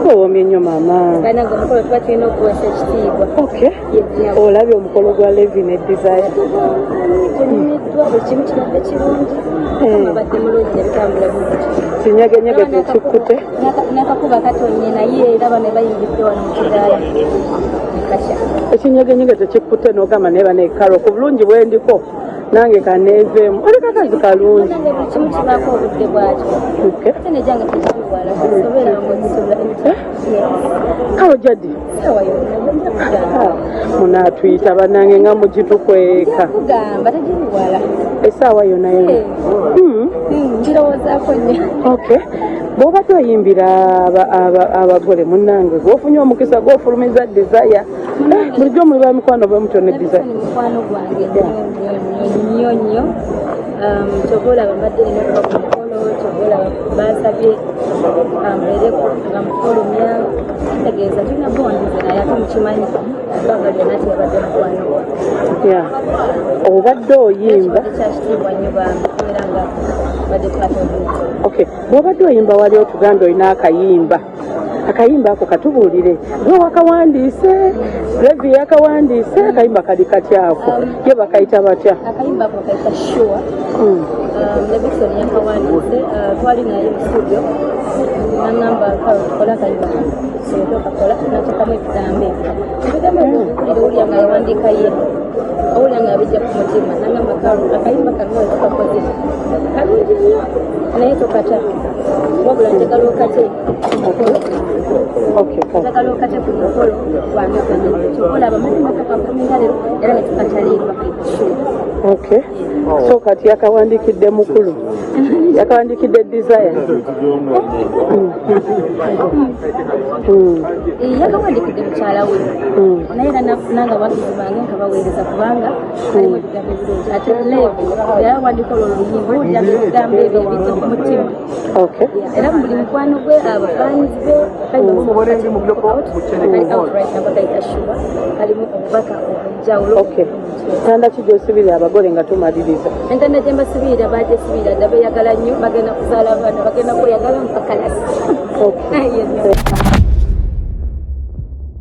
Gwowoomye nnyo maama. Banange, omukolo tuba tulina okuwesa ekitiibwa. Okay. Olabye omukolo gwa Levi ne Desire? Tunyumiddwa, buli kimu kibadde kirungi. Abadde mulungi, ebitambula bulungi. Kinyegenyege tekikkute? N'akakuba katonye, naye era bano bayingidde wano mu kidaala kakya. Ekinyegenyege tekikkute n'ogamba naye bane Karo, ku bulungi bwendiko nange kaneeveemu? Oli kakazi kalungi. Nange buli kimu kibaako obudde bwakyo. Ate negyange tekibiwala, sobeera nga okisobola. Karo jadi Sawa yonna nja kugamba. Munaatuyita bannange nga mugitukweka. Kugamba tegiriwala. Essaawa yonna yonna. Ngirowoozaako nnyo. Okay, bw'obadde oyimbira abagole munnange, gwofunye omukisa gwofulumiza Desire. Bulijjo muli ba mikwano bwe mutyo ne Desire? Ni mukwano gwange nnyo nnyo nnyo nnyo. Kyova olaba mbadde nina okuba ku mukolo, kyova olaba bansabye mbeereko nga mufulumya, kitegeeza tulina bond nze naye, ate mukimanyi ebbanga lyonna teyabadde mukwano gwange. Yeah. Obadde oyimba. Kibadde kyakitiibwa nnyo bambi kubeera nga badde part of it. Okay, bw'obadde oyimba wali otugambye olina akayimba. Akayimba ako katubuulire, gwe wakawandiise, Levi yakawandiise? Akayimba kali katyako? Ye bakayita batya? Akayimba ako bakayita Sure. Levixone yakawandiise. Twali naye mu studio, nangamba, "Karo, tukole akayimba kano." So tokakola, natekamu ebigambo ebyo. Ebigambo ebyo owulira, owulira nga yawandiika ye, owulira nga yabijja ku mutima. Nangamba, "Karo, akayimba kano nga tukakoze kalungi nnyo, naye tokata, wabula njagala okate ku mukolo." Okay, kale. Njagala okate ku mukolo gwange gwennyini. Kyova olaba manyi makapafuminga leero era ne tukata leero, bakayita Sure. Okay, so kati yakawandiikidde mukulu, yakawandiikidde Desire. Yakawandikidde mukyala we, naye era nange abawagizi bange nkabaweereza kubanga kalimu ebigambo ebirungi. Ate Levi yawandika olwo oluyimba, owulira nga ebigambo ebyo ebijja ku mutima. Era buli mukwano gwe, abafanzi be, kali out right now, bakayita Sure, kalimu obubaka obwenjawulo. Okay, ntanda ki gyosibirira abagole nga tumaliriza? Entanda gye mbasibirira, bagyesibirira dda, beeyagala nnyo, bagenda kuzaala abaana, bagenda kweyagala mpakalasi. Okay.